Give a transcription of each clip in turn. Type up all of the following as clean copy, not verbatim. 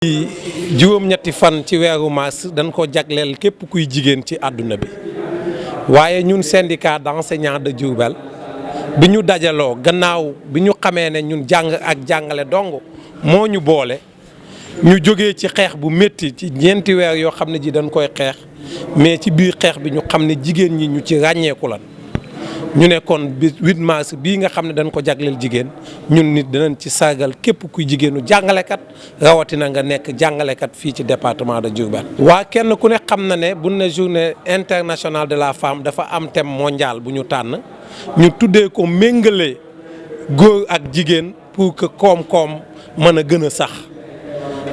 juróom-ñetti fan ci weeru mars dañ ko jagleel képp kuy jigéen ci àdduna bi waaye ñun syndicat d'enseignants de Diourbel bi ñu dajaloo gannaaw bi ñu xamee ne ñun jàng ak jàngale dong moo ñu boole ñu jógee ci xeex bu métti ci ñeenti weer yoo xam ne ji dañ koy xeex mais ci biir xeex bi ñu xam ne jigéen ñi ñu ci ràññeeku lan ñu ne kon bi 8 mars bii nga xam ne dañ ko jagleel jigéen ñun nit dinañ ci sargal képp kuy jigéenu jàngalekat rawatina nga nekk jàngalekat fii ci département de Diourbel. waa kenn ku ne xam na ne bu ne journée internationale de la femme dafa am thème mondial bu ñu tànn ñu tuddee ko méngale góor ak jigéen pour que koom-koom mën a gën a sax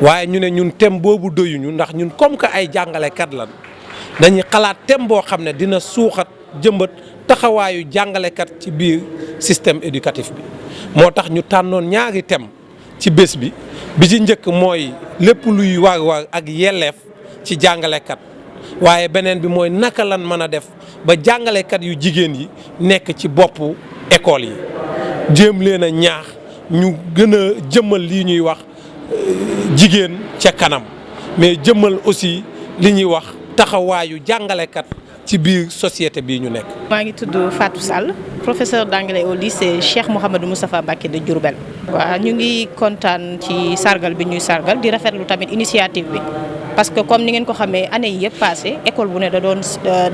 waaye ñu ne ñun thème boobu doyuñu ndax ñun comme que ay jàngalekat lan dañuy xalaat thème boo xam ne dina suuxat jëmbat taxawaayu jàngalekat ci biir système éducatif bi moo tax ñu tànnoon ñaari thème ci bés bi ci njëkk mooy lépp luy war-war ak yelleef ci jàngalekat waaye beneen bi mooy naka lan mën a def ba jàngalekat yu jigéen yi nekk ci boppu école yi jéem leen a ñaax ñu gën a jëmmal lii ñuy wax jigéen ca kanam mais jëmmal aussi li ñuy wax taxawaayu jàngalekat ci biir société bii ñu nekk. maa ngi tudd Fatou Sall professeur d'anglais au lycée Cheikh Mouhamadou Moustapha Mbacké de Diourbel. waaw ñu ngi kontaan ci sargal bi ñuy sargal di rafetlu tamit initiative bi parce que comme ni ngeen ko xamee année yi yëpp passé école bu ne da doon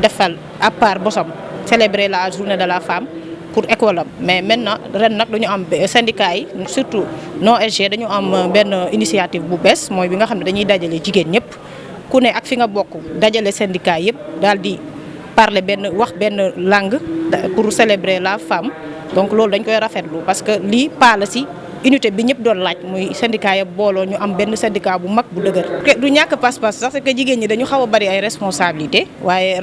defal à part bosam célébrer la journée de la femme pour école am mais maintenant ren nag dañu am syndicat yi surtout non SG dañu am benn initiative bu bees mooy bi nga xam ne dañuy dajale jigéen ñëpp ku ne ak fi nga bokk dajale syndicat yëpp daal di. parler wax benn langue pour célébrer la femme donc loolu dañ koy rafetlu parce que lii pas la si unité bi ñëpp doon laaj muy syndicat ya booloo ñu am benn syndicat bu mag bu dëgër. du ñàkk pas-pas sax c'est que jigéen ñi dañu xaw a bari ay responsabilités waaye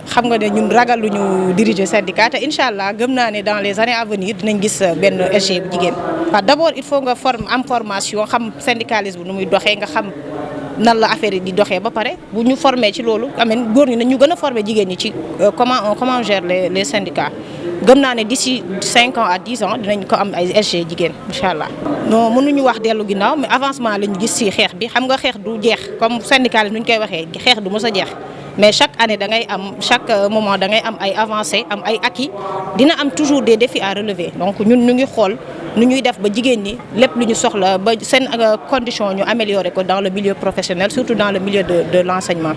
xam nga ne ñun ragaluñu diriger syndicat te incha allah gëm naa ne dans les années à venir dinañ gis benn SG bu jigéen. waaw d'abord il faut nga am formation xam syndicalisme nu muy doxee nga xam. nan la affaire yi di doxee ba pare bu ñu formé ci loolu amen góor ñi nañu gën a formé jigéen ñi ci comment on gère les syndicats gëm naa ne d'ici 5 ans à 10 ans dinañ ko am ay SG jigéen incha allah. non mënuñu wax dellu ginnaaw mais avancement lañu gis ci xeex bi xam nga xeex du jeex comme syndicalisme nu ñu koy waxee xeex du mës a jeex mais chaque année da ngay am chaque moment da ngay am ay avancées am ay acquis dina am toujours des défis à relever donc ñun ñu ngi xool. nu ñuy def ba jigéen ñi lépp lu ñu soxla ba seen condition ñu améliorer ko dans le milieu professionnel surtout dans le milieu de l'enseignement